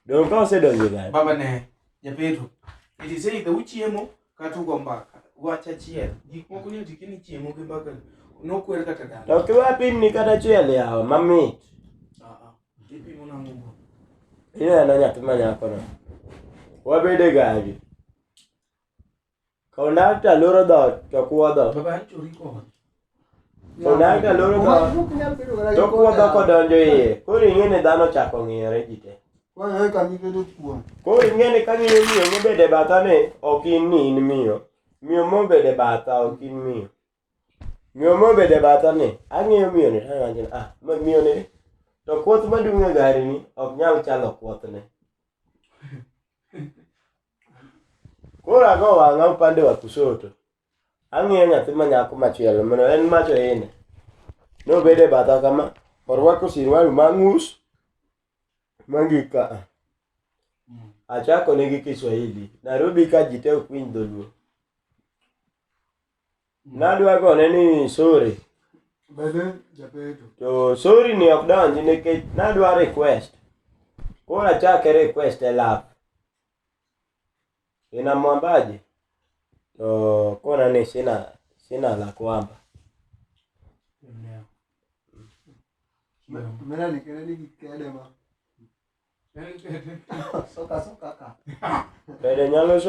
Dong' ka osedonjo e gari. Baba ne, Japeto. It is either uchiemo kata ugo mbaka. Wach achiel. Gik moko ni ati kini chiemo gi mbaka. Nokwer kata dala. To kiwa pimni kata achiel yawa mamit. Ah ah. Ipimo nang'o go? Ineno nyathi ma nyakono. Wabedo e gari. Kondakta loro dhoot to kuodho. Baba an chori kod. Kondakta loro dhoot Ok nyal bedo kata gi to kuodho koda. kodonjo iye. Koro ing'e ni dhano ochako ng'iyore ji te. Koro eka miketo kuon. Koro ing'e ni ka ng'iyo miyo mobedo e batha ni ok in ni in miyo. Miyo mobedo e batha ok in miyo. Miyo mobedo e batha ni ang'iyo miyo ni to awacho ni ah miyo ni to kuoth madung' e gari ni ok nyal chalo kuothne. Koro ago wang'a upande wa kushoto. Ang'iyo nyathi ma nyako machielo mondo en macho ine. Nobedo e batha kama, orwako sirwal mang'us mangik ka a. Achako ne gi Kiswahili. Nairobi ka ji te ok winj dholuo. Nadwa gone ni sorry. Bede japeto. To sorry ni ok donji nikech nadwa request. Koro achake request e lap. Ina mwambaje? To kona ni sina la kwamba. Mera ni kere ni kede ma. Soka soka ka. Bende nyalo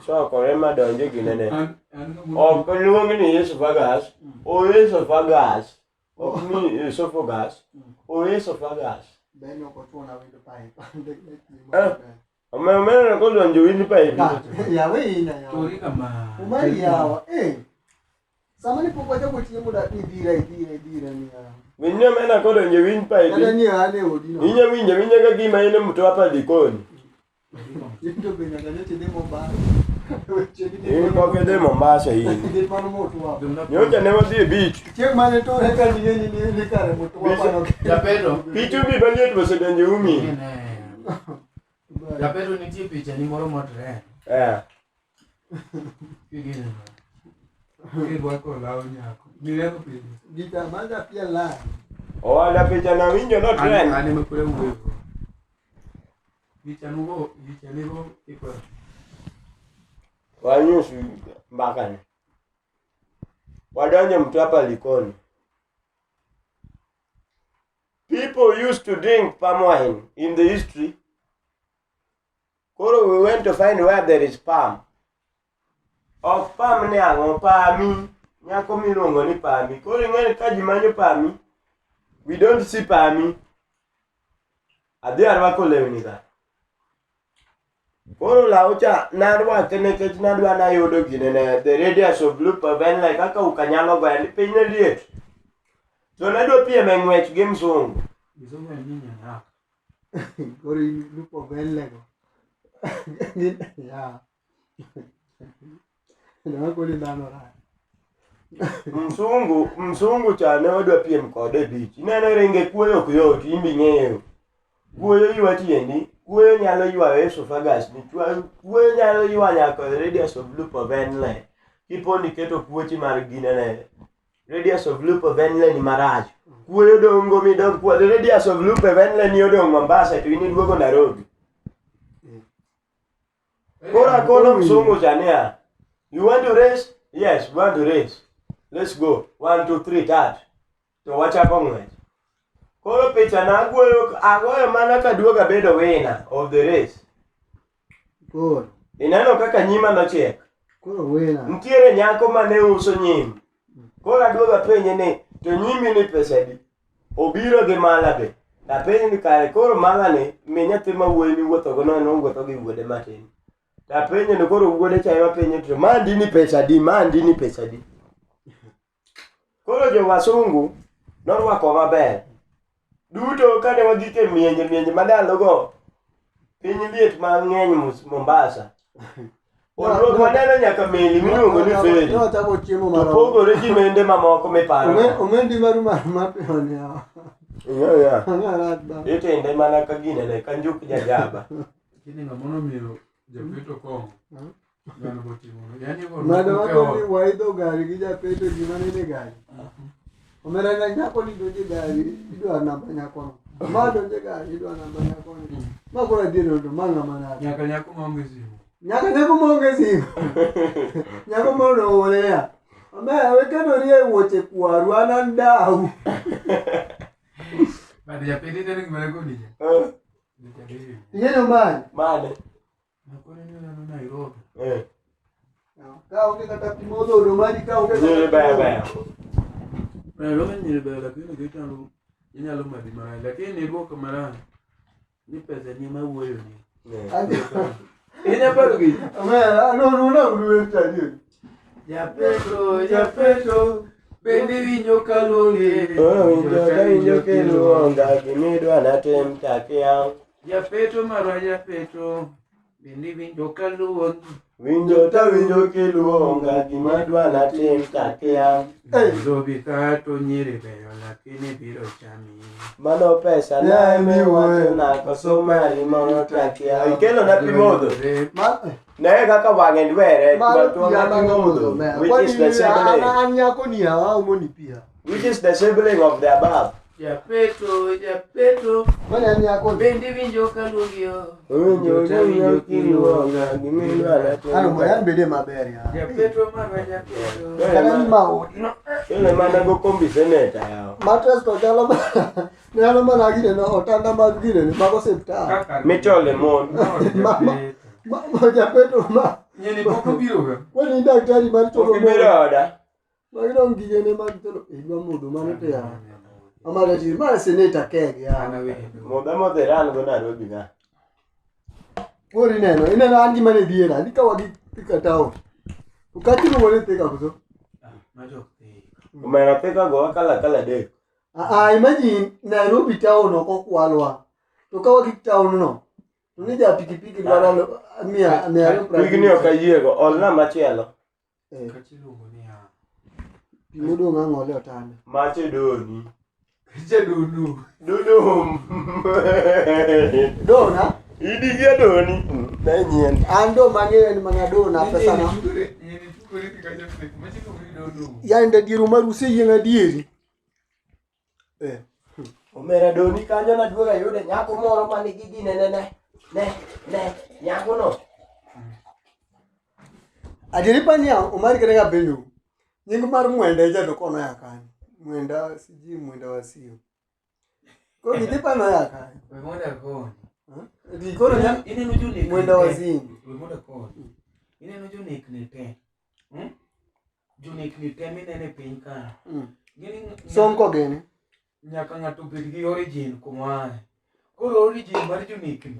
sokore ma donj e ginene. Ok luong ni esophagus, o esophagus. Ok ni esophagus, o esophagus. Bende ok ochuona window pipe. Eh. Omiyo omera kodonjo windpipe. Yawe ina yawa. Chori kama. Umari yawa. Eh. Sama ni pok wachako chiemo da idhira idhira idhira ni yawa. Winj omena kodonjo Kata windpipe. ni ane odi no. Inya winjo winja ka gima in e mtwapa likoni. Into be nyaka nyocha idhi Mombasa. Weche gi In pok idhi Mombasa in. Dhi mano motwa. Nyocha ne wadhi e beach. Chieng' mane to eka ni ni ni ni kare motwa pano. Japeto. Pichubi maliet osedonjo e umi. Japeto nitie picha ni moro motrend. Eh. Kigine. Kirwako law nyako. Mineno picha. Gita maga pia la. Owada picha na winjo no trend. An ema koro awuoyo. Picha nugo, picha nigo iko. Wanyusu mbaka ni. Wadonjo Mtwapa Likoni. People used to drink palm wine in the history. Koro we went to find where there is palm. Ok palm ni ang'o, pami. Nyako miluongo ni pami. Koro ing'e ni ka ji manyo pami, we don't see pami. Adhi arwako lewni ka. Koro law cha narwake nikech nadwa nayudo ginene the radius of loop of Henle kaka ukanyalo goyo ni piny ne liet. To nadwa piem e ng'wech gi msungu. Msungu en nini nyaka. Koro ilupo belle go. Ya. Ndio koni dhano rach. Msungu cha ne wadwa piem kode e beach. Ineno ringe kuoyo ok yot, in be ing'eyo. Kuoyo ywa tiendi, kuoyo nyalo ywayo esophagus ni, kuoyo nyalo ywa nyaka e radius of loop of Henle. Kipo ni iketo kuochi mar ginene, radius of loop of Henle ni marach. Kuoyo dongo midong kuoyo, radius of loop of Henle ni odong' Mombasa to in iduogo Nairobi. Koro akono msungu cha niya, you want to race? Yes, we want to race. Let's go. 1, 2, 3, start. To wachako ng'wech. Koro picha na agoyo agoyo mana kaduogo abedo winner of the race. Koro. Ineno kaka nyima nochiek. Koro wena. Nitiere nyako mane uso nyim. Koro aduogo apenje ni to nyimi ni pesa adi? Obiro gi mala be. Tapenje ni kare koro mala ni mi nyathi ma wuoyi miwuothogo no en owuotho gi wuode matin. Tapenje ni koro wuode cha ema penje to mandi ni pesa adi? Mandi ni pesa adi? Koro jo wasungu norwako maber. Duto kane wagik e mienje mienje madalogo piny liet mang'eny Mombasa. Oduok waneno nyaka meli miluongo ni feri. Ne wachako chiemo To marom. pogore gi mende mamoko miparo. Omendi maru mar mapiyo ni yawa. Ing'eyo ya. Ang'o rach ba. Itinde mana ka ginene ka njuk jajaba. Lakini ng'ama nomiyo japeto kong'o. Ng'ano botimo. Yaani ko Ng'ado wako ni waidho gari gi japeto ji manene gari. Omera na nyako ni donje gari idwaro namba nyakono. Ma donje gari idwa namba nyako ni. Ma koro adier to ma ng'ama nade. Nyaka nyako maonge simu. Nyaka nyako maonge simu. Nyako mondo oore ya. Omera we keto rie wuoche kwaru an an dau. But japedi neno gima nakoni cha. Eh, Japedi. Ing'eyo mani? Mane? Nakoni ni oneno Nairobi. Eh. Ka onge kata pi modho odo mari ka onge kata Nyiri pi beyo modho. beyo. Nairobi nyiri beyo lakini kitalo inyalo madhi marach lakini iduoko marach ni pesa ni ema wuoyoni. Eh. Inya paro gini? Omera, no no no no adier. Japetro, Japetro, bende winjo kaluonge. Oh, winjo ka winjo kiluonga gimidwa natim takia. Japetro marwa Japetro, bende winjo kaluonge. Winjo ta winjo kiluonga gima dwa natim takia. Eh. Nairobi ka to nyiri beyo lakini biro chami. Mano pesa na emiwacho na koso mari moro takia. Ikelo na pi modho. Ma Ne kaka wang'e dwere Mano tuo pi na pi ama modho. modho. Omera. Which is the Kwani sibling. an nyako ni aomo ni pi ya. Which is the sibling of the above. Japetro, Japetro, Kwani an nyako ni. bende winjo kaluongi. Winjo ta winjo kiluonga gimidwa natim. Ano moyo an bede maber ya. Japetro marwa Japetro. Kata ni maot. Kele mana go kombi seneta yawa. Mattress to chalo mana nyalo mana gine no otanda mag gine ni mag osiptal. Kaka Michole mon. Ma ma japeto ma. Nyeni pok obiro ga. Kwani daktari mar cholo Ok ibiro oda. Magi dong gigene mag cholo idwa modho mano to ya. Amara ti mar seneta keg ya. Ana wendo. Modha modho iran go Nairobi ka. Koro ineno ineno an gima ne dhiera ni ka wagi Thika town. To kachi luongo ni Thika koso? Majok dhi. Omera Thika go akala kala dek. Ah, ah, imagine Nairobi town ok okwalwa. To ka wagi town no to ni ja pikipiki dwaro mia mia ariyo piero Pigni ok abich. ayiego, olna machielo. Eh, Kachi luongo ni ya. pi modong' ang' ole otanda. Mache doni. Jadunu. Dodom. Dona, Idigia doni. Ne nyien. an do mang'eyo en mana dona pesa na. Nyeni tukore gi kacha fek. Machi luongo ni donu. Yani adier mar useyieng' adieri. Eh. Omera doni kanyo naduogo ayude nyako moro manigi gine ne ne. Ne ne nyako no. Adieri pania Omar kata kapenjo. Nying mar mwenda cha to kono ya kanyo. Mwenda sijui mwenda wasio. Koro gidhi pano ya kanyo. We mondo akoni. Di koro nya Ineno jonekni mwenda te. wazimu. We mondo akoni. Ineno jonekni te. Hmm? Jonekni te mineno e piny ka. Gini Sonko gini. nyaka ng'ato obed gi origin kuma oaye. Koro origin mar jonekni.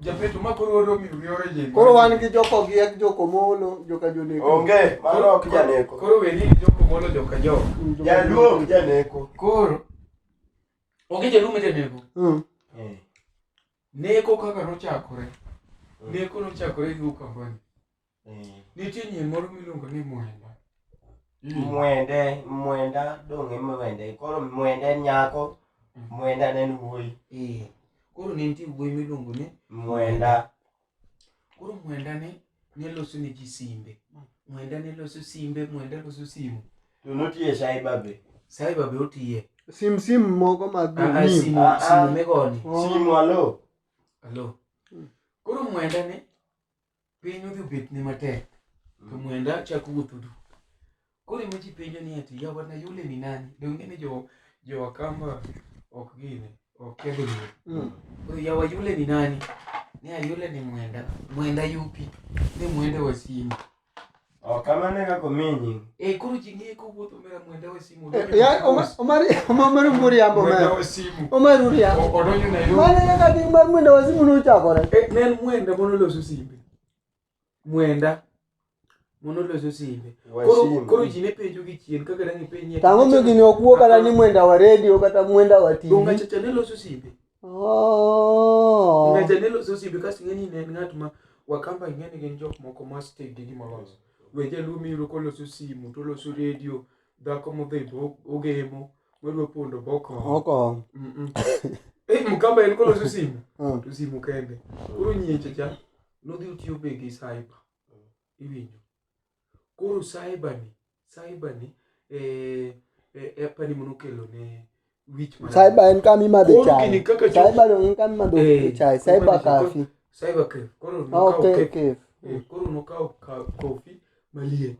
Japeto ma koro oromiyo gi origin. Koro wan gi joko giek, joko molo, joka joneko. Onge, mano ok janeko. Koro weni joko molo joka jok. Jaluo ok janeko. Koro onge jaluo ma janeko. Eh. Neko kaka nochakore. Neko nochakore gi Ukambani. Eh. Nitie nyien moro miluongo ni Mwenda. Mwende, mwenda dong' e mwende. Koro mwende en nyako, mwenda ne en wuoyi. Eh. Koro ne nitie wuoyi miluongo ni Mwenda. Koro Mwenda ne ne loso ne ji simbe. Mwenda ne loso simbe, Mwenda loso simu. To notiye cyber be. Cyber be otiye. Sim sim moko mag Ah, ah, nim. simu, Ah, ah. simu migoni. Oh. Simu alo. Alo. Koro Mwenda ne piny odhi obet ne matek. To Mwenda chako wuotho du. Koro ema ji penjo ni ati yawa na yule ni nani? Donge ni jo jo Wakamba ok gini, ok kedho luo. Koro yawa yule ni nani? Ne a yule ni Mwenda. Mwenda yupi? Ne Mwenda wa simu. Ok kamano e kaka omiye nying. Eh, koro ji ng'e kowuotho mera Mwenda wa simu. Eh, ya Omar Omar muriambo Mwenda Omar. wa simu. Omar uriambo. Odonjo Nairobi. Mano e kaka nying mar mwenda wazimu nochakore. Eh, ne en Mwenda monoloso simbe. Mwenda monoloso simbe. Koro Wasimu. koro ji ne penjo gi chien kaka dang' ipenji. Tang'o miyo gini ok wuo kata ni mwenda wa redio kata mwenda wa Donga TV. chacha ne loso simbe. Oh. Ng'acha ne loso simbe kasto ing'e ni ne en ng'at ma Wakamba ing'e ni gin jok moko ma stick gi gima loso. We jaluo miyudo koloso simu to oloso redio, dhako modhi bo ogemo, madwa pondo bo okowo. Oko. Mm-mm. Eh, Mkamba en koloso simu Mm. to simu kende. Koro nyieche cha nodhi otiyo be gi cyber. Iwinjo. Koro cyber ni, cyber ni eh, eh, apani manokelo ne wich marach. Cyber en kama imadhe Koro chai. gini kaka chopo- Cyber dong en kama imadho Eh, chai. Cyber imadho chai. cafe. Cyber cafe. Koro Ah, nokawo okay, cafe. cafe. Eh, koro nokawo kofi maliet.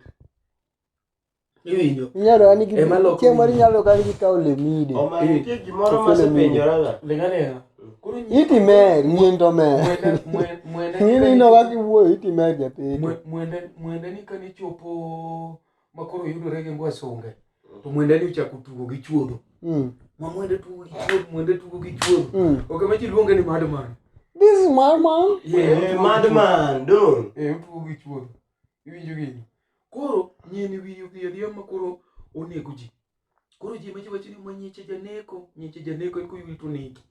Iwinjo? Inyalo yani gi Ema loko chieng' moro winjo. inyalo kata gikawo lemide. Oma Eh. nitie gimoro Kofele masepenjora Ling aling'a. Koro nyi- Iti mer, nyien to mer. Mwenda mwenda Ng'ini ino kaka iwuoyo iti mer japiny. Mwenda mwenda ni kane chopo ma koro yudore gi ngwasunge to mwenda ni ochako tugo gi chuodho. Ma mwenda tugo gi chuodho, mwenda tugo gi chuodho. Ok ema ji luonge ni madman. This is my man. Yeah, Eh, otugo gi chuodho. madman dong. Eh, otugo gi chuodho. Iwinjo gini? Koro nyien wiye odhi adhiya ma koro onego ji. Koro ji ma ji wacho ni ma nyiche janeko, nyiche janeko en koyudi to onegi.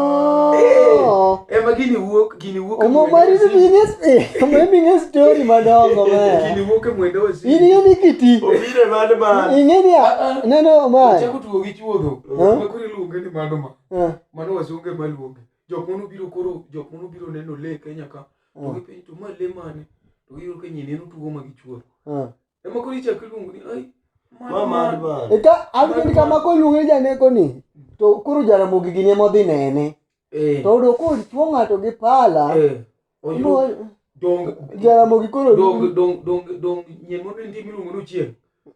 Oh. Ema gini wuok, gini wuok e Omo mwenda mari wasigu. bing'e omo bing'e story madongo mer. Gini wuok e mwenda wasigu. In ing'e ni kiti. Obire madman. Ing'e ni Ah, ah. neno Omar. Ochako tugo gi chuodho. Huh? Ma koro iluonge ni madman. Ah, Mano wasunge maluonge. Jok manobiro koro, jok manobiro neno lee Kenya ka. To gipenjo to ma lee mane? To giyudo ka nyineno tugo ma gi chuodho. ah. Ema koro ichako iluongo ni ai Ma madman. Eka awinjo ni kama koluonge ni janeko ni to koro Jaramogi gini ema odhi nene. Eh. To oyudo kochuo ng'ato gi pala. Eh. Oyudo dong Jaramogi koro dong dong dong dong nyien moro nitie miluongo ni Ochieng.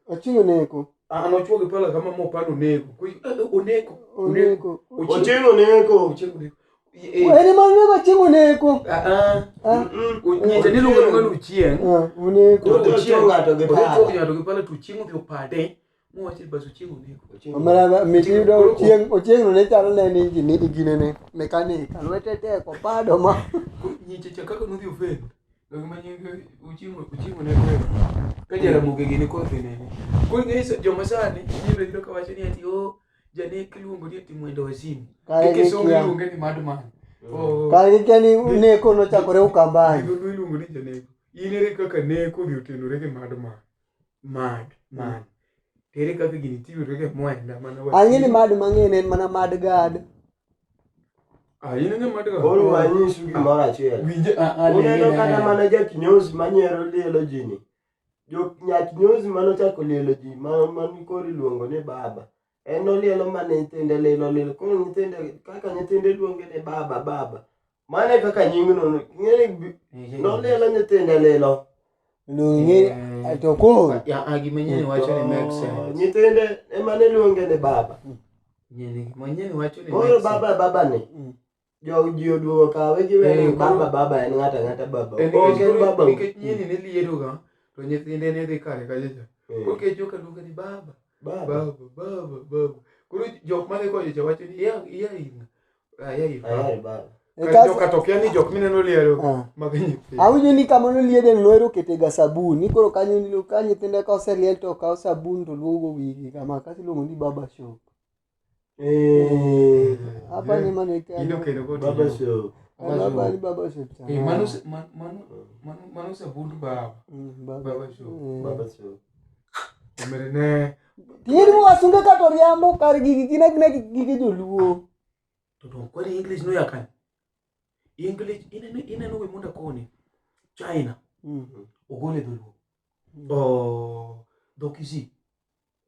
Ochieng' oneko. Ah, nochuo gi pala kama mopano onego. Koro, eh, eh, oneko. Oneko. Ochieng. Ochieng' oneko. Ochieng oneko. Eh, En ema onego Ochieng' oneko. ah, ah. Ah, Nyicha niluongo luonga ni Ochieng. ah, oneko. Koro Ochieng' Ochieng' ng'ato gi odhi pala. chuo ng'ato gi pala to Ochieng odhi opade. Mowacho ni bas Ochieng oneko. Omera mit yudo Ochieng' Ochieng' no ne chalo ne ni injini ginene mechanic lwete tek opado ma. Koro nyicha cha kaka nodhi ofendo. Donge ma nyinge Ochieng' Ochieng oneko. Ka Jaramogi gini koro dhi nene. Koro ing'e ni joma sani nyiro yudo ka wacho ni ati oh janek iluongo ni ati mwendo wazimu. Kare Gi kisungu gikia. iluonge ni madman. Oh. Kare gikia ni neko nochakore Ukambani. Dholuo iluongo ni janeko. In ere kaka neko odhi otenore gi madman. Mad man. Ere kaka gini timore gi mwenda mana wasimu. Ang'e ni mad mang'eny en mana mad gad. Ah, in ing'e mad gad? Koro wanyisu gimoro achiel. Winje ah ah Uneno ling'e kata ne. mana jakinyozi manyiero lielo ji ni. Jo nyakinyozi manochako lielo ji ma mani koro iluongo ni baba. En nolielo mana nyithinde lilo lilo. Koro nyithinde kaka nyithinde luonge ni baba baba. Mano e kaka nyingno ing'eni nolielo nyithinde lilo. Ing'e to koro Ya ah gima nyieni wacho ni make sense. Nyithinde ema ne luonge ni baba. Nyieni gima nyieni wacho ni Koro make sense. baba baba ni jo ji oduogo kawe giwe ni Eh, koro- baba baba en ng'ato ang'ata baba. Eh, Ok nikech en koro- baba. Nikech nyieni ne liedo ga to nyithinde ne dhi kare kacha cha. Eh, Koro kech joka luonge ni baba. Baba. Baba, baba, baba. Koro jok madhi kocha cha wacho ni ya ya ir ah, ya ir baba. Ayar baba. Kar joka to kia ni jok mineno lielo Ah. mag nyithindo. Awinjo ni kama noliede no nohero kete ga sabun. Ni koro kanyo ka nyithinde ka oseliel to okaw sabun to luogo wigi kama kasto iluongo ni baba shop. Eh, Hapa ni mane Ino kendo kod Baba shop. Baba ni baba shop cha. Eh, mano mano mano mano sabund baba. Baba. Baba shop. Baba shop. Omere ne Tieni wasunge ka to riambo kar gigi gin agina gige joluo. to to kwani English no yakani. English ineno ineno we mondo akoni. China ogole dholuo. Oh, dho Kisii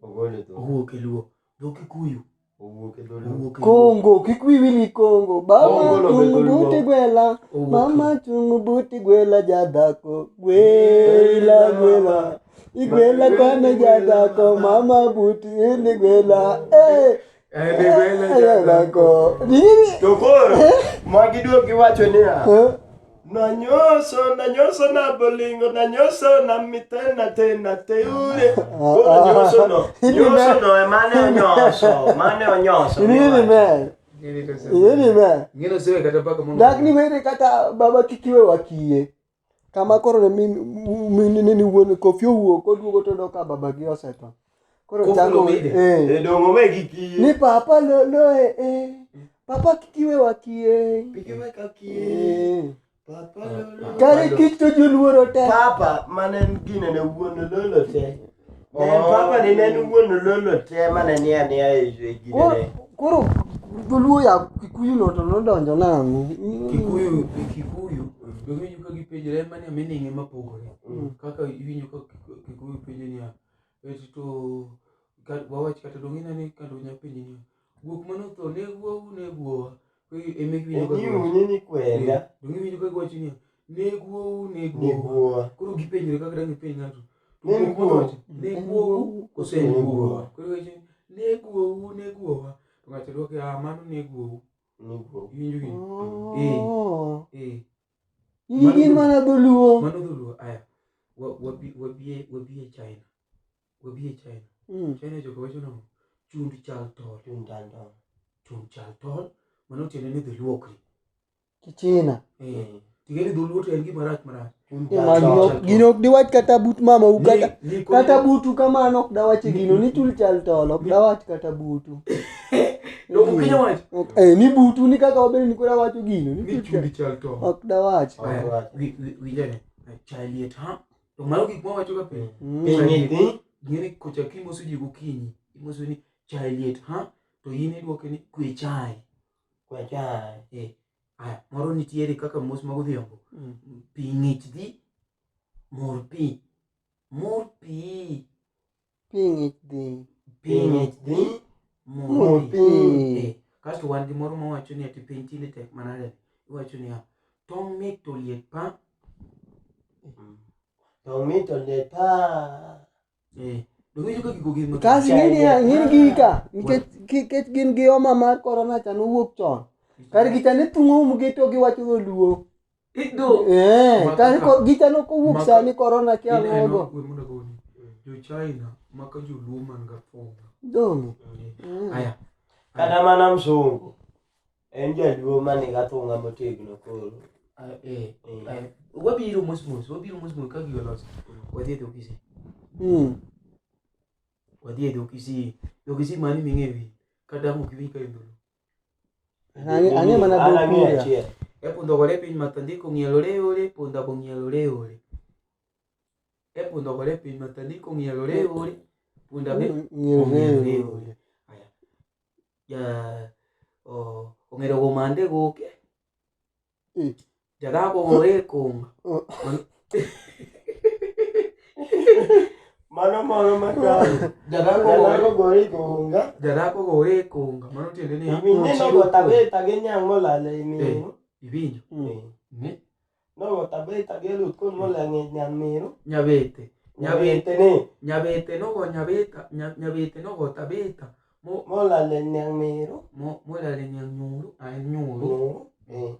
Ogole to. owuok e luo. Dho Kikuyu Owuok e dholuo. owuok e luo. Kongo kik wiyi wil gi Kongo. Mama Kongo no be chung dholuo. buti gwela. Owuok e- Mama chung buti gwela jadhako. Gwela gwela. Igwela kwane jadhako. Mama buti ini gwela. Eh. Eh, ne gwela Jadhako. Nini? To koro magi duok giwacho niya. Eh? Nanyoso, nanyoso na bolingo, nanyoso na mitena tena teure. Koro nyoso no, nyoso no emane onyoso, mane onyoso. Inini me. Ng'eni to Inini me. Ng'eni osewe kata mpaka mondo. Dak ni were kata baba kik iwe wakiye. Kama koro ne min ni wuon Kofi owuok oduogo to oyudo ka babagi osetho. Koro Kofi chako Olomide. eh. E dongo wegi kiye. Ni papa lo lo eh, eh. Papa kik iwe wakiye. Kik iwe ka kiye. Eh. Papa lolo. Kare kich to joluoro te. Papa mane en gine ne wuon lolo te. Ne en papa ni ne en wuon lolo te mane ni ania e gine Koro ne. koro joluo ya Kikuyu no to nodonjo nang'o? Kikuyu Kikuyu to iwinjo ka gipenjore mane meaning ema pogore. Kaka iwinjo ka Kikuyu penjo niya eti to Wawach kata dong' ineno kata onya penji ni guok manotho ne guou ne guowa. Ema iwinjo ka giwacho. Ni ni kwenda. Dong' iwinjo ka giwacho niya ne guou ne Ni guowa. guowa. Koro gipenjore kaka dang' ipenj ng'ato. To Ne guok guou. manowacho ne guou koso en Ne guowa. guowa. Koro giwacho ni ne guou ne guowa. To ng'ato dwoke ah mano ne guou. Ni guowa. Iwinjo gini? Oh. Eh. Gigi gin mana dholuo. Mano dholuo aya. Wabi e China. Wabi e China. China joka wacho nang'o? Chund chal tol. Chund chal tol. Chund chal tol. Mano tiende ni dhi luokri. Kichina. Eh. Ting'e ni dholuo to en gima rach marach. Chund Eh, chal ma tol. gino ok diwach kata but mamau kata Ni koro- kata butu kamano ok dawach gino ni chul chal tol ok dawach kata butu. Dong' ok inyal wacho? Ok, ni butu ni kaka wabedo ni koro awacho gino ni Ni chul chund chal chal tol. ok dawach. Ok dawach. Winjane. Chai liet ha? To mano gik mwawacho ga pile. Piny dhi. Ing'e ni kocha kimoso ji gokinyi, imoso ni chai liet ha? To in idwoke ni kwe chai. Kwe chai. Eh. Aya, moro nitiere kaka mos mag odhiambo. Pi ng'ich dhi, mor pi. Mor pi. Pi ng'ich dhi. Pi ng'ich dhi, mor Mor pi. pi. Eh, kasto wan gi moro mawacho ni ati piny tinde tek manade. Iwacho niya, tong' mit to liet pa. Tong' mit to liet pa. Eh, dong' iwinjo ka gigo gin mathoth. Kasi ng'eni gigi ka nikech gin gi homa mar corona cha nowuok chon. Kar gicha ne thung'o umgi to giwacho dholuo. Do. Eh, Maka kar ka- gicha nok owuok maka- sani corona kia Ineno, ang'ogo. we mondo agoni. Jo China maka joluo man ga thunga. Donge. Aya. Kata mana msungu. En jaluo man ga thunga motegno koro. Eh, wabiro mos mos, wabiro mos mos ka gigo loso. Wadhi e dho Kisii. Wadhi e dho Kisii. Dho Kisii mani ming'eyo in. Kata ang' ok iwinj ka en dholuo. Ang'e mana An dho ang'eyo Kuria. achiel. E punda ogore piny matandiko ng'ielore ore, punda bong'ielore ore. E punda ogore piny matandiko ng'ielore ore, punda be Ng'ielore ore. Aya. Ja ong'ero gomande goke. Eh. Jadhako gore konga. Oh. Mano moro makare. Jadhako Jadhako gore gore konga. jadhako gore konga. Mano tiende ni Mineno chiro gotabeta gi nyang' molal ei miru. Iwinjo. Ni Nogotabeta gi luth kon molal e nyang' miru. nyabete. Nyabete Nyabete ni nyabete nogo nyabeta nyabete nogo tabeta. Mo molal e nyang' miru. mo molale nyang' nyuru ay nyuru. Miru. Eh.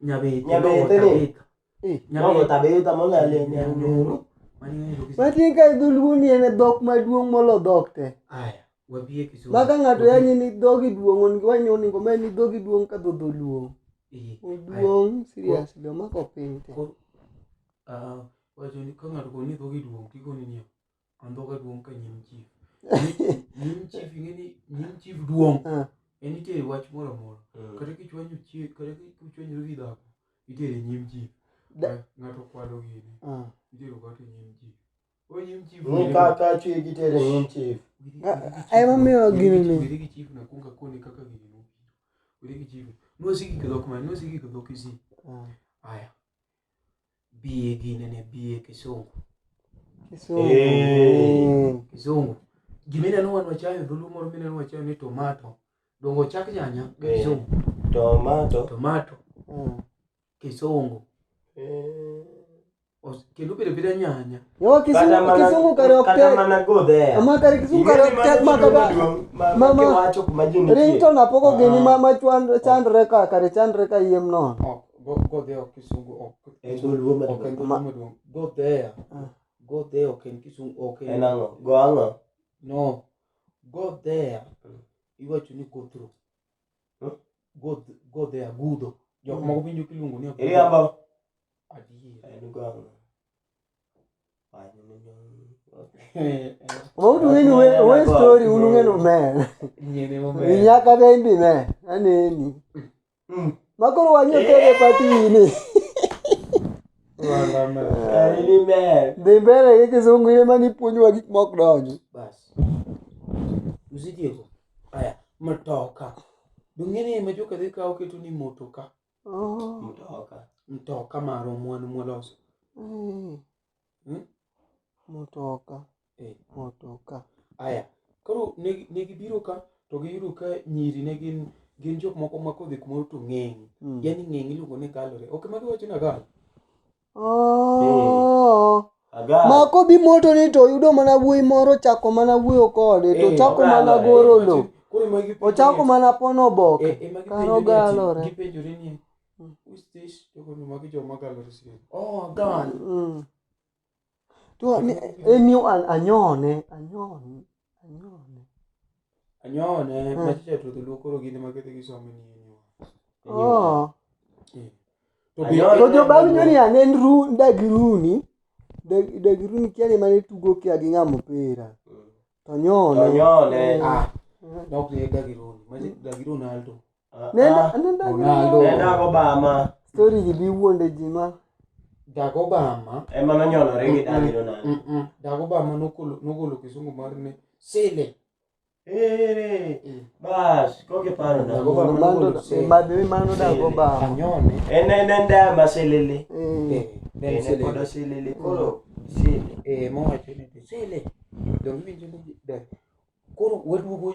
Nyabete Nyabete nogo ni. tabeta. Eh. Nogotabeta molal e nyang' miru. Mano ing'eyo Kisii. Matin ka dholuo ni en e dhok maduong' molo dhok te. Aya, wabie Kisumu. Ma ka ng'ato yanyi ni dhogi duong' onego wany onego med ni dhogi duong' ka dho dholuo. Eh, Oduong' seriously omako piny te. Koro wacho ni ka ng'ato koni dhogi duong' tikoni niya, an dhoga duong' ka nyim chief. Nyim chief ing'e ni nyim chief duong'. Ah. En itere wach moro amora. Kata kichwanyo chief, kata kichwanyori gi dhako, itere nyim chief. Ng'ato okwalo gini, itero kata e nyim chief. O nyim chief. Ni kaka chwegi tere nyim chief. Emomiyo gini ni. Weri gi chief na kuongo akoni kaka gini nobiro. Weri gi chief. Nwasiki gi dhok mane? Nwasiki gi dhok Kisii. Aya. Biye gine ne biye Kisungu. Kisungu. Eh. Kizungu. Gimineno wan wachayo dholuo moro mineno wachayo ni tomato. Dongo chak nyanya gi Eh. Kizungu. Tomato. Tomato Kisungu. Eh. Kendo bedo beda nyanya. Yawa Kisungu Kisungu kare ok Kata tek. mana go there. Ama kare Kisungu kare ok tek ma kata Mama kiwacho kuma ji nitie. ringtone apoko gini ma chandre ka kare chandre ka yiem nono. Ok go there ok Kisungu ok. En dholuo Ok maduong'. en dholuo maduong'. Go there. Go there ok en Kisungu ok En ang'o? Go ang'o? No. Go there. Iwacho ni go through. Hmm? Go there gudho. Jok moko winjo kiluongo ni agudho. Iriambo. Adier. En go ang'o? Ma ung'eni we story un ung'eno mer. Nyene maber. Nyaka bendi me aneni. Ma koro wang'e tere pati ini. Kare ni mer. Dhi mbele gi Kisungu in ema nipuonjowa gik mok donji. Bas. Usitieko. Aya, mtoka. Dong'ene ma joka dhi kawo keto ni motoka. Oh. Mtoka. Mtoka marwa mwan mwaloso. Motoka. Eh. Motoka. Aya, Koro ne gibiro ka to giyudo ka nyiri ne gin jok moko ma kodhi kumoro to ng'eng. Yani ng'eng iluongo ni galore. Ok ma giwacho ni agal. Oh. Agal. Ma kobi moto ni to yudo mana wuoyi moro chako mana wuoyo kode to chako mana ogalore. goro lo. Koro ema gipenjo Ochako ni- mana pono oboke. Ema Kar gipenjo ni ati- ogalore. gipenjore ni who is this? To koro magi joma galore siri. Oh, agal. To en ni anyone, anyone, anyone. Anyone, machicha to dholuo koro gin ema ketho gisomo ni en Oh. To be Anyone. To jobang' nyoni an en ru dagiruni. Dagiruni kia ni mane tugo kia gi ng'ama opira. To nyone. To nyone. Ah, nok ne Dagironi, machi Dagi Ronaldo. Nenda nenda Ronaldo. Nenda Obama Story gi bi wuonde ji ma. Dag Obama. ema nonyonore gi Dagi Ronaldo. Dag Obama nogolo kisungu mar ni sele. Ere. Bas, kokiparo na. Dag Obama nogolo sele. Madwe mano dag Obama. Anyone. En en en dama selele. Eh. Eh, ne en En sele. pod oselele koro sele. Eh, mowacho ni sele. Donge iwinjo ni koro waduogo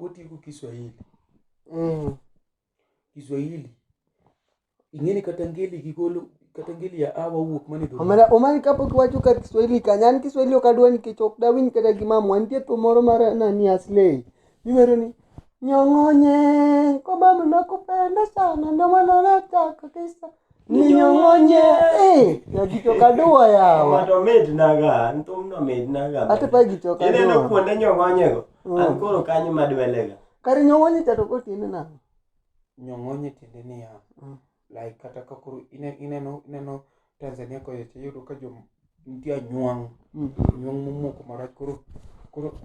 watieko Kiswahili. Kiswahili. Ing'eni kata ngeli gigolo kata ngeli ya awa wuok mane dholuo. Omera omari kapok iwacho kar Kiswahili kanyo an Kiswahili ok adwa nikech ok dawinj kata gi mamwa nitie thum moro mar nani Aslay miwero ni nyong'onye kobama nakupenda sana ndio maana nataka kisa ninyong'onye eh ya gicho kadua yawa To mit naga, an thumno mit naga. ate pa gicho Ineno kadua kuonde nyong'onyego. An koro kanyo madwelega. kar nyong'onye cha to kotiende nang'o Nyong'onye tiende niya. Like kata ka koro ineno Tanzania kocha cha iyudo ka jo nitie anywang'. Anywang' momoko marach koro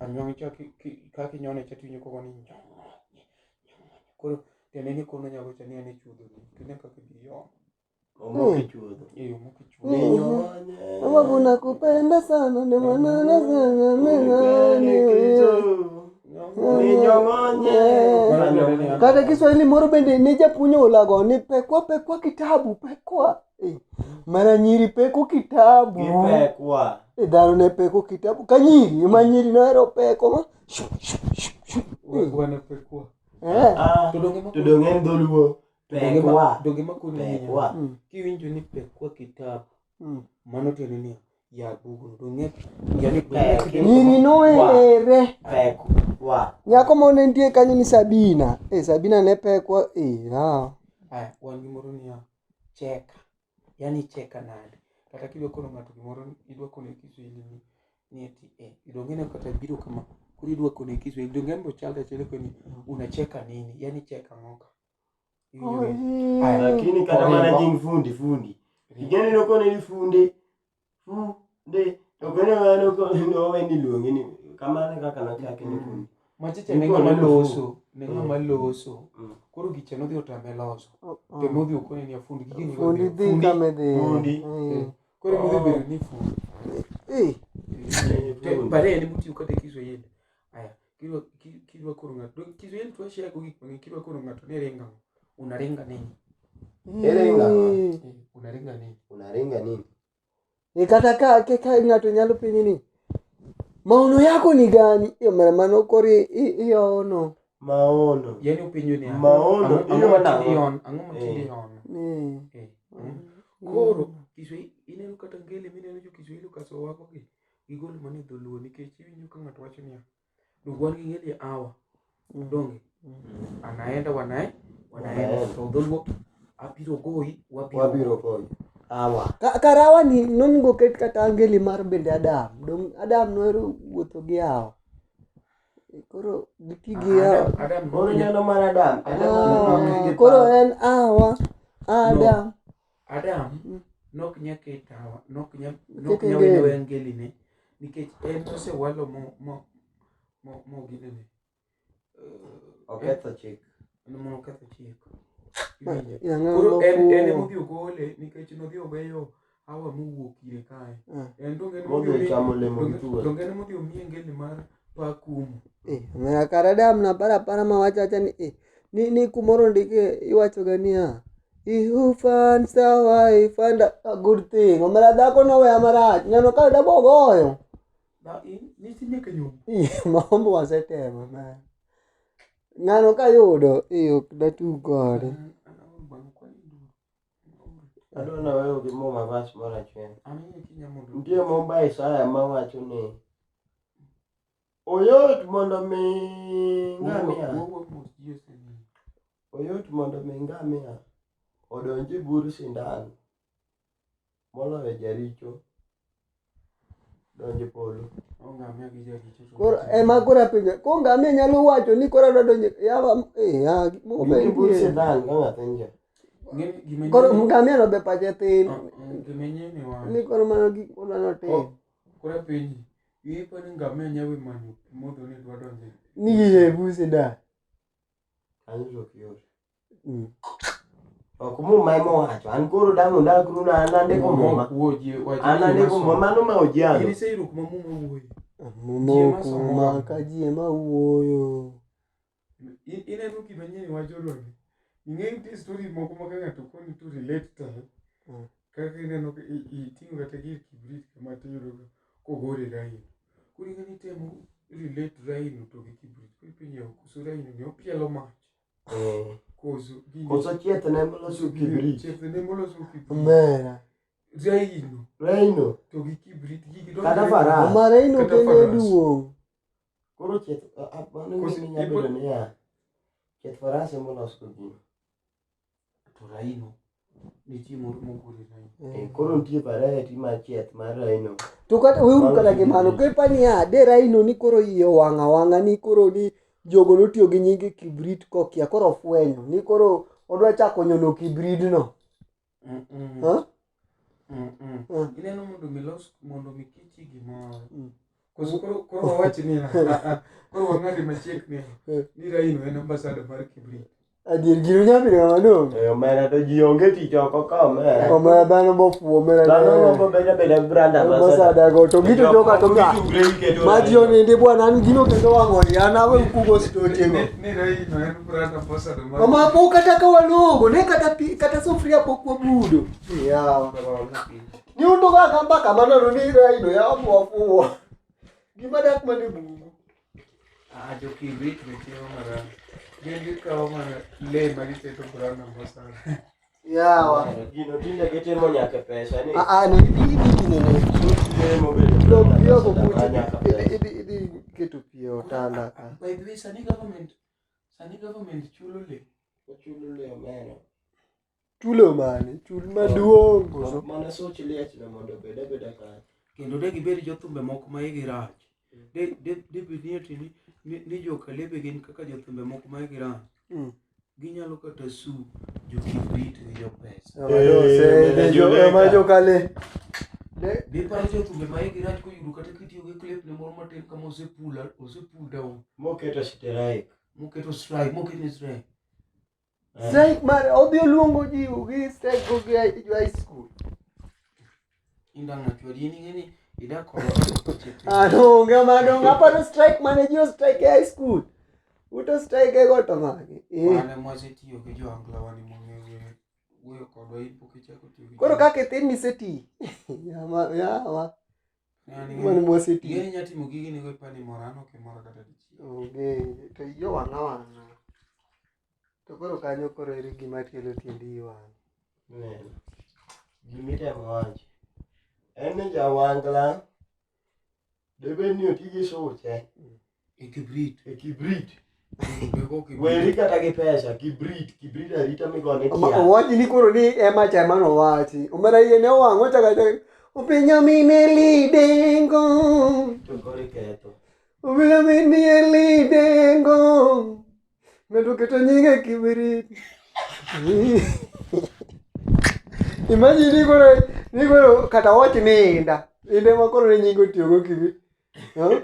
anywang' cha kaka inyone cha tiwinjo kogo ni nyong'onye nyong'onye. Koro tiende ni kono nyago cha ni en e chuodho ni. Kine kaka idhi iom. Omok e chuodho. E omoko e chuodho. Nyong'onye. Sababu nakupenda sana ndio maana nasema Ninyong'onye. Kata Kiswahili moro bende ne japuonj olago ni pekwa pekwa kitabu pekwa. Eh, mara nyiri peko kitabu. Gipekwa. Eh, dhano ne peko kitabu ka nyiri ma nyiri nohero peko ma shu, shu, shu, shu. Wanapekua. Eh, Ah, To donge ma to donge en dholuo. Pekwa. donge makoni niya. Pekwa. Kiwinjo ni pekwa kitabu mano tiende niya yar bugno donge yani Pek. nyiri nohere. Pekwa. Nyako moro ne nitie kanyo ni Sabina. Eh, Sabina ne pekwa eh, ah. Aya, wan gimoro niya cheka. Yani cheka nade. Kata kidwa kono ng'ato gimoro idwa kone Kiswahili ni ati eh donge ne kata biro kama koro idwa kone Kiswahili donge en bo chal achiel koni unacheka nini? Yani cheka ng'oka. Iwinjo ni? Aya, Lakini kata mana nying fundi fundi. Igeni nokone ni funde. Funde. To kone mano nowe ni luonge ni kamano kaka nochake ni fundi. Machicha ne ng'ama loso, ne ng'ama loso. Koro gicha nodhi otame loso. To nodhi okone ni fundi gigi ni Fundi dhi kama dhi. Fundi. Eh. Koro nodhi bedo ni fundi. Eh. Baadaye ni mutiyo kata Kiswahili. Aya, kidwa koro ng'ato. Kiswahili to washare go gik mang'eny. Kidwa koro ng'ato ni ringa. Unaringa nini? Iringa. Eh. Unaringa nini? Unaringa nini? E kata ka ng'ato nyalo penji ni maono yako ni gani? Iyo mara mano koro iono. Maono. Yani upenjo ni Maono. Ang'o matinde ion? Ang'o matinde ion? Eh. Koro Kiswahili ineno kata ngeli mineno jo Kiswahili okaso wako gi gigolo mana e dholuo nikech iwinjo ka ng'ato wacho niya donge wan gi ngeli awa donge anaenda wanaenda to dholuo abiro goyi Wabiro goyi. Awa. Karawa ni nonego ket kata angeli mar bende Adam. Dong Adam nohero wuotho gi awa. Koro giti gi awa. Adam Koro ineno mar Adam. Adam Koro en awa Adam. Adam nok nya ket awa nok nya Ket wene ngeli. angeli ne nikech en osewalo mo ginene. Oketho chik. Moketho chik. Yang'o Koro en lofuwo. emodhi ogole nikech nodhi oweyo Hawa mowuok ire kae. En donge Modhi chamo olemo gi thuol. donge en emodhi omiye ngeli mar pakumu. Eh, omera kar Adam naparo apara mawacho awacha ni eh, ni kumoro ndike iwacho ga niya He who finds a wife and a good thing. Omera dhako noweya marach. Ng'ano ka dabo goyo. Ba in nisi nyaka nyombo. Ih, Maombo wasetemo man. Ng'ano kayudo, eh, ok datug kode. An aol bang' kwani nduru. Adwa naweyo gi muma vas moro achiel. An ing'e kinya mondo. Nitie mumba Isaya mawacho ni oyot mondo mi ngamia Wuo mos ji osenindo. oyot mondo mi ngamia odonj e bur sindan moloyo jaricho donjo e polo. O ngamia gi jaricho to Koro ema koro apenjo, ko ngamia nyalo wacho ni koro adwa donjo yawa eh ya gimoko be Donj e bur nitie. sindan ka ng'ato nje. Ng'e gima Koro nyien- ngamia no be pache tin. Ah, ah, gima nyien ni wach. Ni koro mano gik modwa notim. Oh. Koro apenji, ipo ni ngamia nyawe manyo pi modho ni dwa donjo e- Ni e bur sindan. Kanyo to ok yot. Mm. Ok muma ema owacho. An koro dang' undakru na an andiko muma. Ok wuo ji wach An ji andiko masomo. muma mano ma In ojialo. iseyudo kuma muma wuoye. Muma Ji ema ok somo ma ga. ka ji ema wuoyo. Ineno gima nyien wacho Roni. Ing'e nitie story moko ma ka ng'ato koni to relate to kaka ineno ka iting'o kata gir kibrit kama tiyudo ka kogore rhino. Koro ing'e ni itemo relate rhino to gi kibrit. Koro ipenjo koso rhino ni opielo mach Eh. koso gini Koso chieth ne moloso kibrit. chieth ne moloso kibrit. Omera. Rhino Rhino. to gi kibrit gigi Kata donjore- faras. Omara ino Kata kende faras. duong'. Koro chieth mano Koso gima nyalo bedo niya. Chieth faras ema olos go gino. To rhino nitie moro mogore rhino. Eh, koro nitie variety mar chieth mar rhino. To kata weuru Mano kata gi mano, kibrit. kepa niya, de Raino ni koro iye owang' awang'a ni koro ni jogo notiyo gi nying kibrit kokia, koro ofwenyo ni koro odwa chako nyono kibridno. Mm-mm. Huh? Mm-mm. Mm. Ineno mondo mi los mondo mi kichi gimoro. Mm. Koso koro koro wawach niya, koro wang'ade machiegni ni Raino en ambassador mar kibrit. Adier gino nyalo bedo ng'ama dong'. Eh, omera to ji onge tich oko ka omera. Omera dhano bofuwo omera. Dhano gombo bedo abeda brand ambassador. Ambassador go to gito Jok joka to moko ka. gitugre giketo Maji rhino. onindi bwana an gino kendo wang'o ni an awe kugo stochego. Ni Raino en brand ambassador mar Mama pok kata ka walogo ne kata pi kata sufuria pok wabudo. Yawa. Ni undo kaka mbaka manono ni Raino yawa mwafuwo. Gima dak mana e bungu. Ah, jo kibrit be timo marach. Gin gikawo mana le ma giketo brand ambassador. Yawa. Gino tinde gitimo nyaka e pesa ni. Ah ah ne idhi idhi gino ne. Le mobedo Lok brand pi oko ambassador kucha mar nyaka idhi pesa. idhi idhi keto pi e otanda ka. By the way, sani government chulo le. Ochulo le omera. Chulo mane? Chul maduong' koso? Ok mana such liechno mondo obed abeda kanyo. Kendo de gibed jothumbe moko ma igi rach. De bed ni ati ni jokalebe gin kaka jothumbe moko ma igi rach. Mm. Ginyalo kata su jokibrit gi jopesa. Eh, Juleka. Ma jokale. De Diparo jothumbe ma igi rach koyudo kata kitiyo gi clip ne moro matin kama osepul osepul down Moketo strike. moketo strike moketo strike. strike mar odhi oluongo ji gi strike go gi high school. Indang' achwadi in ing'e ni idak kodwa kapok ichiew. Ah, no, onge mano. Aparo strike mane ji ostrike e high school. Uto strike e go to mage. Eh. Wan ema wasetiyo gi jo Angla ni mong'e wuoyo wuoyo kodwa in pok ichako tiyo gi Koro jo- kaka ithin niseti. Yawa, yawa. Yani ing'e Mano ni- mwaseti. ing'e ni inya timo gigi nego ipani mora an ok imora kata dichiel. Onge, to iyo wang' awang'a. To koro kanyo koro ere gima kelo tiendi wang'. Neno. Gimitemo wacho. En ni jawangla debed ni oti gi suche E kibrit. e kibrit. Be go kibrit. Weri kata gi pesa, kibrit, kibrit arita migone Oma- tiang'. Owachi ni koro ni ema cha ema nowachi. Omera iye ne owang' ochako achaka. Openjo mine lidengo. To koro iketho. Openjo mine lidengo. Ng'ato oketo nyinge e kibrit. Imagine ni koro kata wach ni inda. Inda ema koro ne nyinge otiyogo kibrit. Huh?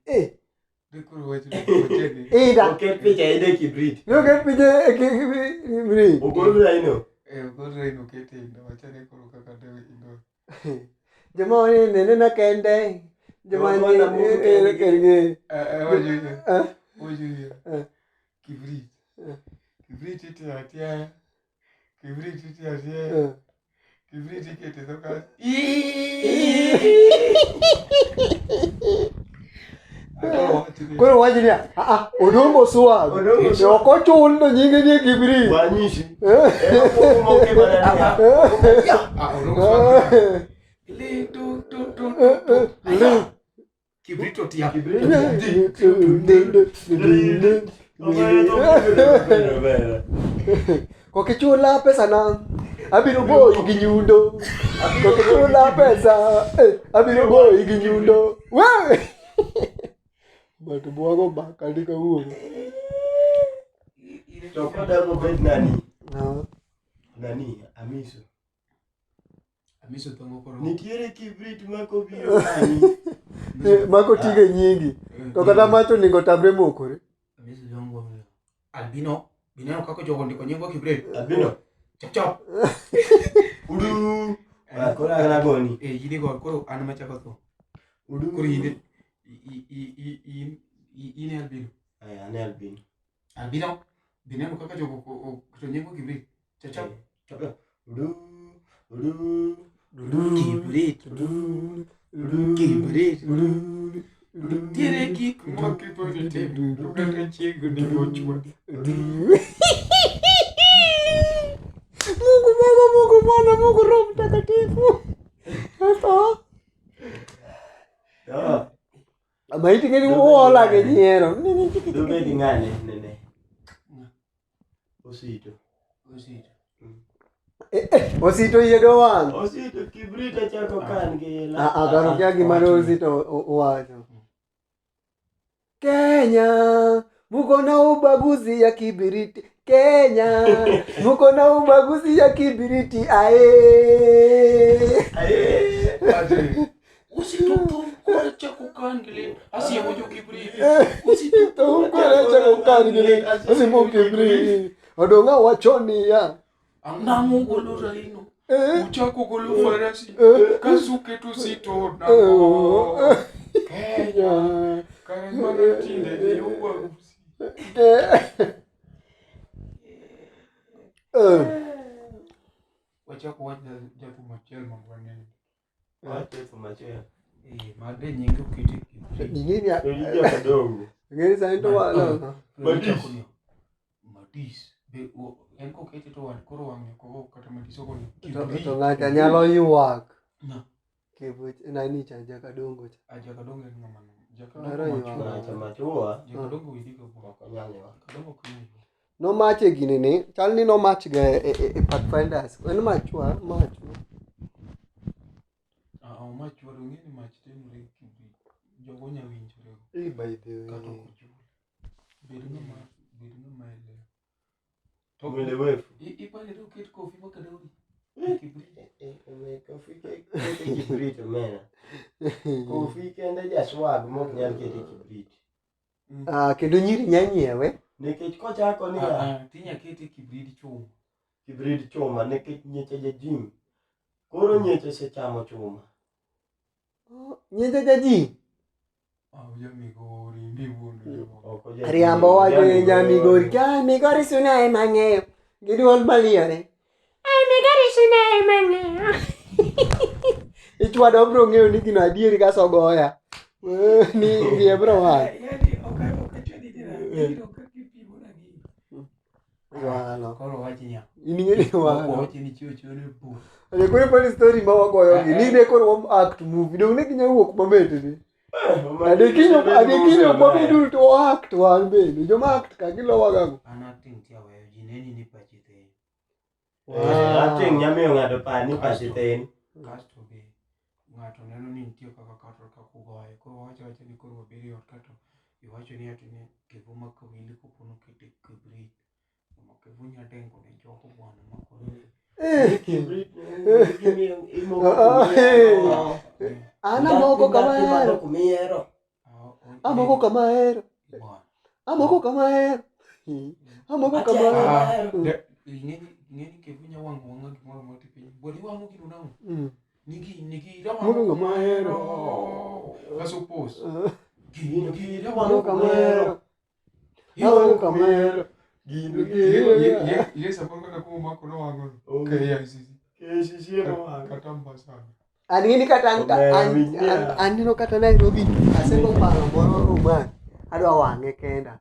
Eh, De koro wach ni wache ni. inda. Oket picha ide kibrit. Ne oket picha e kibrit. Ogol rhino. Eh, ogol Raino okete inda wache ni koro kaka de indo. Joma nene na kende. Joma Joma moko nene kende. kende. Eh, eh, wacho ni. Eh, Wacho ni. Eh. Kibrit. Eh. Kibrit itiyo atiaya. Kibrit itiyo atiaya. eh. Kibrit ikete dho ka. Koro wach niya, ah ah, Odongo swag. Odongo To ok ochul to nyinge nie kibrit. Wanyisi. Eh. Ema kuongo mokema na niya. Ah, Odongo swag. Li tu tu tu tu tu. Aya. Kibrit otia. Kibrit. Omera to obiro omera. Kokichula pesa na abiro goyi gi nyundo. Kokichula pesa abiro goyi gi nyundo. We! But bwago mbaka ndi kawuono. To kodang' obed nani? No. Nani? Amiso. Amiso thongo koro. Nitiere kibrit ma kobiro nani? Mako tige nyingi. To kata macho onego tamre mokore. Amiso thongo. Albino. Bineno kako jogo ndiko nyingwa kibrit. Albino. Chap chap. Udu. Ah, koro an agoni. Eh, yini go koro an machako tho. Udu. Koro in in in e albino. Aya, an e albino. Albino. Bineno kaka jogo oketo nyingwa kibrit. Chap chap. Chap chap. Udu. Udu. Kibrit. Kibrit. Nitiere gik maketho jotelo to kata chiegni gochwa. Mungu Baba, Mungu Mwana, Mungu Roho Mtakatifu. Sasa Oh, maiti ngeni uola gi nyiero. dobed ng'ane nene. Osito. Osito. Osito yie do wang'. Osito kibrit achako kan gi ela. Ah, ah, karo kia gima ne Osito owacho. Kenya, muko na ubaguzi ya kibiriti. Kenya, muko na ubaguzi ya kibiriti. Ae. Aye. Osito thum kore chako kan gi lit. Asiemo jo kibrit. Osito kore chako kan gi lit. Osimo kibiriti. Odong'a wacho niya. Nang'o golo Raino? Eh, Uchako golo farasi. eh, Kasuketo Osito nang'o? Kenya. Kenya. Kare mano tinde ni ubaguzi. Eh. Wachako wach jathum achiel mondo wanene. Wacho thum achiel. Eh, ma be nyinge okete kibrit. Ing'eni To gi jakadongo. ing'eni sani to walo. Madis. Madis. Be en kokete to wan koro wang'e ok kata Madis ok ong'e. To Kibrit. to ng'ato nyalo ywak. Na. Kibich nani cha jakadongo cha. Ah, Jakadongo en ng'ama no. Ahero Jakadongo ywak. machua. Ng'acha machua. Jakadongo wigi ka bor. Ok onyal ywak. Jakadongo ok nyal ywak. Nomache gini ni, chal ni nomach ga e Pathfinders. En machwa, machwa. Ah, ah, machua to ing'e ni mach timore kibrit. Jogo nya winjore go. Eh, by the Kata way. ok ochul. Bed ng'ama bed ng'ama elewo. To Mwele wefu. ipare to oket kofi makadori. Kibrit. Kofi kete kibrit omera. Kofi kende jaswag mok nyal kete kibrit. Ah, kendo nyiri nya nyiewe. Nikech kochako niya Ah, ah, tinya kete kibrit chuma. kibrit chuma nikech nyeche ja gym. Koro nyeche osechamo chuma. Nyeche ja ji. Ah, ujamigori ndi wuondo jomoko. Ok oja Riambo gym, wacho ni oja nyamigori. Ka migori suna ema ng'eyo. Gi duol maliore. Ai migori suna ema ng'eyo. Ichwado bro ng'eyo ni gino adieri kaso goya. Ni wiye bro wang'. Yani ok ok achwadi jera. Ibiro ka kipimo na gini. Walo. Koro wach niya. In ing'e ni walo. Wach ni chiwo chiwo ni bu. Ade koro poni story ma wagoyo gi. Ni de koro wa act movie. Dong ne ginya wuok mamit ni. Ade kinyo ade kinyo kwa bidul to act wan bende. Joma act ka gilowa gago. An acting ti aweyo ji neni ni pachi thin. Acting nyamiyo ng'ato par ni pache thin. Kasto be ng'ato neno ni nitie kaka kata kaka ugoye. Koro wacho awacha ni koro wabedo e ot kato iwacho ni ati ni kevo ma kawili kopo nokete kibrit. Kevo nya dengo ne jogo bwana ma koro Eh. Kibrit gimiyo imoko Ah, kumihero. An amoko kama Imako ahero. kumihero. Amoko kama ahero. Bwana. Amoko kama ahero. Amoko kama ahero. Ah, ing'eni kevo nya wang'o wang'a gimoro amora tipiny. Bwana iwang'o gino nang'o? Mm. Nigi nigi Amoko kama ahero. Kaso pos. Ah, Gino gino Amoko kama ahero. Amoko kama ahero. Gino gino. Ye samoro kata kuma omako nowang'o no. Oh. KICC. KCC ema wang'o. Kata ambassador. An ng'ini kata an Omera, an- winj niya. aneno kata Nairobi asego paro moro Oman. Adwa wang'e kenda.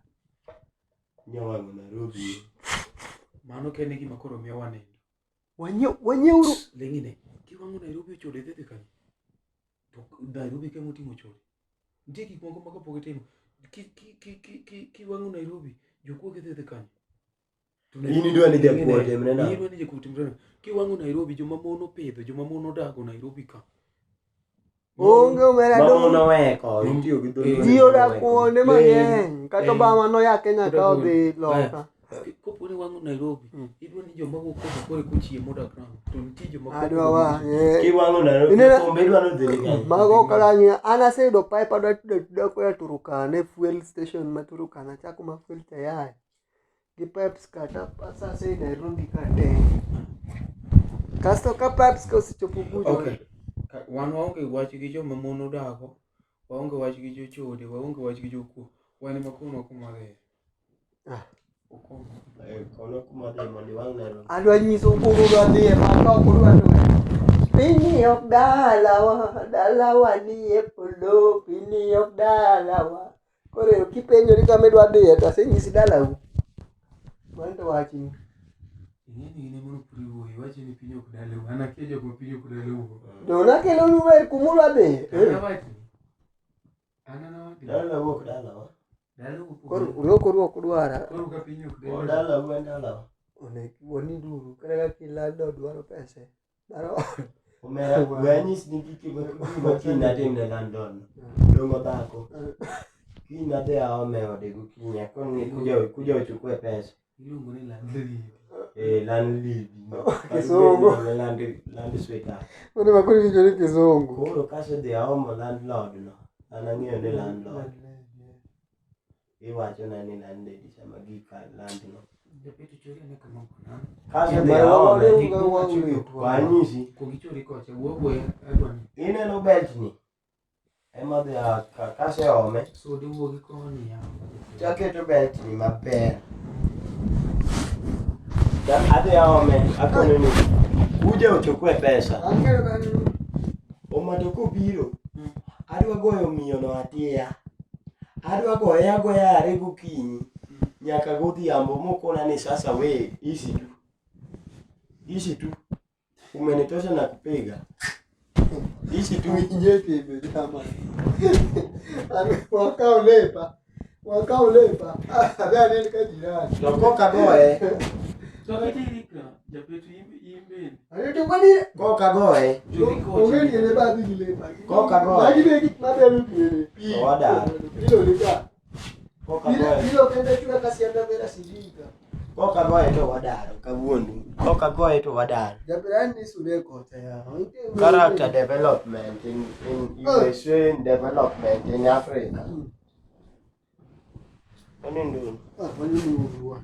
Nyawang'o Nairobi. Mano kende gima koro miyo wanindo. Wanyiew wanyieuru Ling'ine. Kiwang'o Nairobi ochode dhi dhi kanye? To Nairobi kema oting'o chode. Nitie gik moko ma kapok itimo. Kiwang'o Nairobi, jokuoge dhi dhi kanye? To In idwa ni jakuo Ling'ine, otimre nang'o? in idwa ni jakuo otimre nang'o? Kiwang'o Nairobi, joma mon opidho, joma mon odago Nairobi ka. onge omera Mama dong. noweko, itiyo gi dholuo. Ji odak kuonde mang'eny. Kata Eh. Obama noya Kenya ka Odak odhi kuonde. loka. Kopo ni wang'o Nairobi, idwa ni joma wuok koka kore kochiemo odak nang'o? To nitie joma koko Adwa wang'e. Kiwang'o Nairobi, Ineno- thumbe idwa ni odhi ni kanye? Mago ok adwa an aseyudo pipe adwa tudo atuda koya Turkana e fuel station ma Turkana achako ma fuel tayari gi pipes kata asase Nairobi ka te. Kasto ka pipes ka osechopo kucho Okay. Wan waonge wach gi joma mon odago, waonge wach gi jochode, waonge wach gi jokuo. Wan ema kono kuma dhiye. Ah. Okono. Eh, kono kuma dhi mondo iwang' Nairobi. Adwa nyiso kuma udwa dhiye ma ka ok udwa to Piny ok dalawa, dalawa nie polo, piny ok dalawa. Koro kipenjori kama idwa dhiye to asenyisi dalau. Mano to wachni. Ing'e ni in ema nopuri wuoyi, iwacho ni piny ok dalau. An akia jok ma piny ok dalau. To nakelonu wer kuma udwa dhiye. An awachni. An anawachni. Dalau ok dalawa. Dalau ok Koro urwakuru ok udwara. Koro ka piny ok O dalau. dalau en dalawa. Onego waninduru kata ka kilando dwaro pesa. Dwaro Omera, we anyis ni gima kiny natim ne landlord. Dongo dhako. Kiny adhi aome ode gokinyi, akoni kuja uchukue pesa. Iluongo ni landlady. Eh, landlady. Kisungu. Land sweetheart. Mondo makoro winjo ni kizungu. Koro kasedhi aomo landlord no, an ang'eyo ni landlord. Iwachona ni landlady sama gika land no. Japeto chori ane kama kona. Kasedhi aome, to anyisi, Kuong ichori kocha, wuo wuoya adwa ni. ineno belt ni? Ema dhi kaseome, Sudi wuogi koni yawa. taketo belt ni maber. Adhi aome, akone ni kuja uchukue pesa. Omato kobiro, adwa goyo miyo no atiya. Adwa goye agoya are gokinyi nyaka godhiambo mokona ni sasa we isi tu. Isi tu. Umenitosha na kupiga. Isi tu. Winje timbe jama. Wakaw lepa. Wakaw lepa. Adhi aneno ka jirani. To koka goye, To itiri ka, japeto imbe. Ani to kwani koka goye, Chori kocha. onge tiende ba dhi gi lepa. Koka goye. Magi be gik mabero tiende. Pi. To wadar. Pilo ni ka. Koka Pilo goye. pilo kende chwe ka sianda vera sidika. Koka goye to wadaro kawuono. Koka goye to wadaro. Japirani ni sude kocha ya. Character development in USA and development in Africa. Oni ndu. Ah, wani ni uwa.